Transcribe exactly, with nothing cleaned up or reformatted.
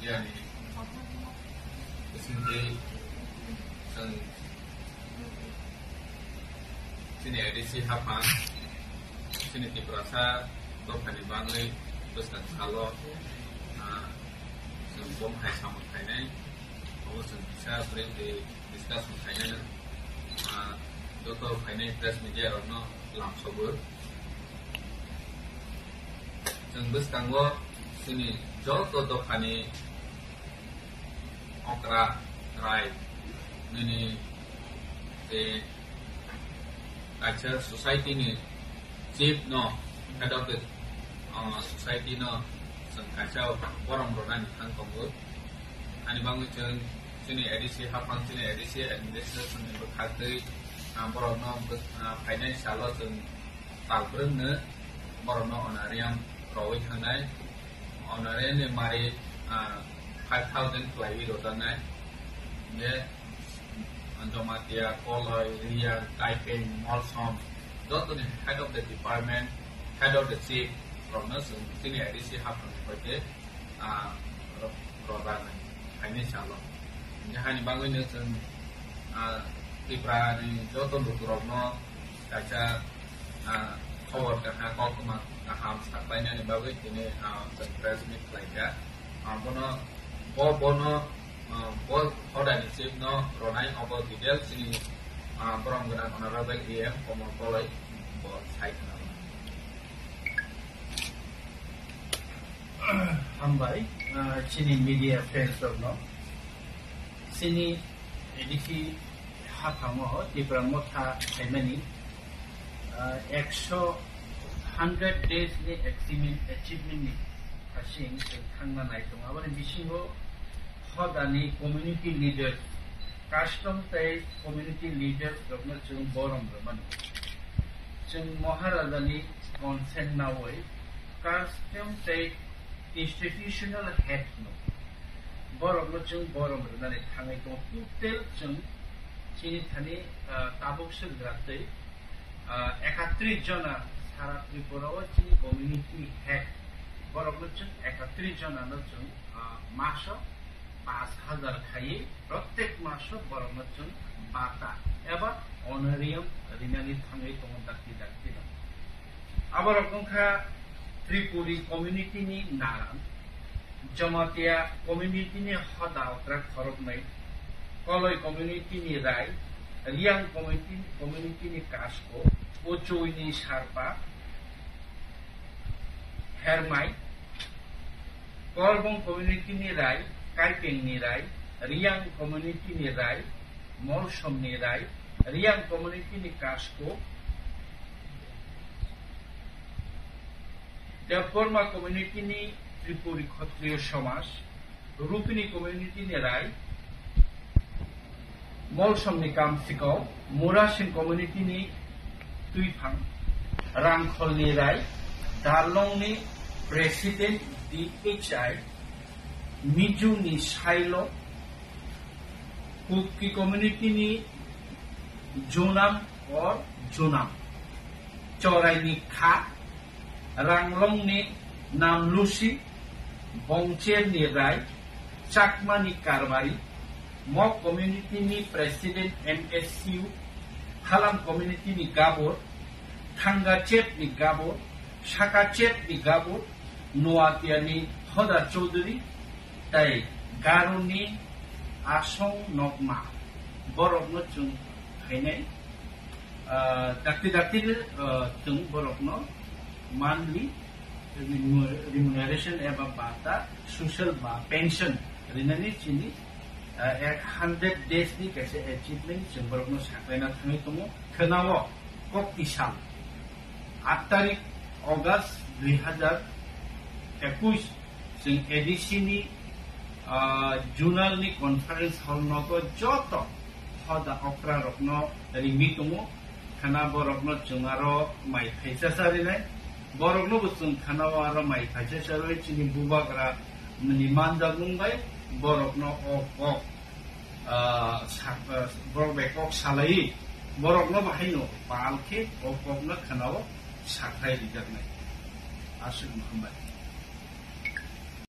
Media ni bisingtwi chwng chini A D C haphang, chini Tiprasa dophani bagwi bwskang salo, ah, chwng bo hai samung khainai, obo chwng kisa briefly discussion khainai no, ah, joto phainai press media rokno lamsogo. Chwng bwskango chini joto dophani okra rai nini tei kaisa society ni chief no, head of the, uh, society no chwng kaisa borom rwnani thang tongo. Ani bagwi chwng chini A D C haphang, chini A D C administration ni bwkhaktwi, ah, borokno bw-, ah, phainai salo chwng tal brwngno borokno honorarium rwui thangnai. Honorarium ni mari, ah, five thousand khwlaiwi rwjaknai. Hingkhe Jamatia, Koloi, Riyang, Kaipeng, Molsom, jotoni head of the department, head of the chief rokno chwng chini A D C haphangni hoite, ah, ro-, rwjaknai, phainai salo. Hingkhe haini bagwino chwng, ah, Tripura ni joto lukurokno kaisa, ah, khobor kaham, koktwma kaham saklainani bagwi tini, ah, chwng press meet khlaikha. Ah, bono, bo, bono, ah, bo hodani chief no rwnai obo details chini, ah, borom gwnang honorable E M Komol Koloi bo sai khna. Hambai, ah, chini media friends rokno. Chini A D C haphango Tipra Motha khaimani, ah, ekso, hundred days ni achievement, achievement ni hasing chwng thangna nai tongo. Aboni bisingo hodani community leaders, custom tei community leaders rokno chwng borom rwmani. Chwng Maharaja ni consent nawi custom tei institutional head no borokno chwng borom rwnani thangwi tongo. Total chwng chini thani, ah, tabuk swk gratwi, ah, ekatris jona sara Tripura o chini community head borokno chwng ekatris jona no chwng, ah, maso pash hajar khaiwi protek maso borokno chwng bata eba honorarium rinani thangwi tongo dakti dakti no. Aborok wngkha Tripuri community ni Naran, Jamatia community ni hoda okra khoroknwi, Koloi community ni Rai, Riyang community, community ni Kasko, Ochoi ni Sarpa, Hermai, Korbong community ni Rai, Kaipeng ni Rai, Riyang community ni Rai, Molsom ni Rai, Riyang community ni Kasko, Debbarma community ni Tripuri Khatriyo Somaj, Rupini community ni Rai, Molsom ni Kamsikau, Murasing community ni Tuiphang, Rangkhol ni Rai, Darlong ni President D H I, Miju ni Sailo, Kuki community ni Junam or Junam, Chorai ni Kha, Ranglong ni Namlusi, Bongcher ni Rai, Chakma ni Karbari, Mok community ni President M S U, Halam community ni Gabor, Thangachep ni Gabor, Sakachep ni Gabor, Noatia ni Hoda Chaudhary, tei Garo ni Asong Nokma, borokno chwng phainai, ah, dakti dakti, ah, chwng borokno monthly remu-, remuneration eba bata social ba pension rinani chini, ah, ek hundred days ni kaisa achievement chwng borokno saklaina thangwi tongo. Khwnao kok tisal aat tarik August dui hazar ekush chwng A D C ni, ah, Zonal ni conference hall nogo joto hoda okra rokno ringwi tongo. Khana borokno chwng aro mai phaisa charinai. Borokno bo chwng khana o aro mai phaisa charwi chini bubagra ni manjak mung bai borokno o kok, ah, sak-, ah, borok bai kok salai borokno bo haino pal khe o kokno khana o sakhai rijaknai. Aswk no hambai.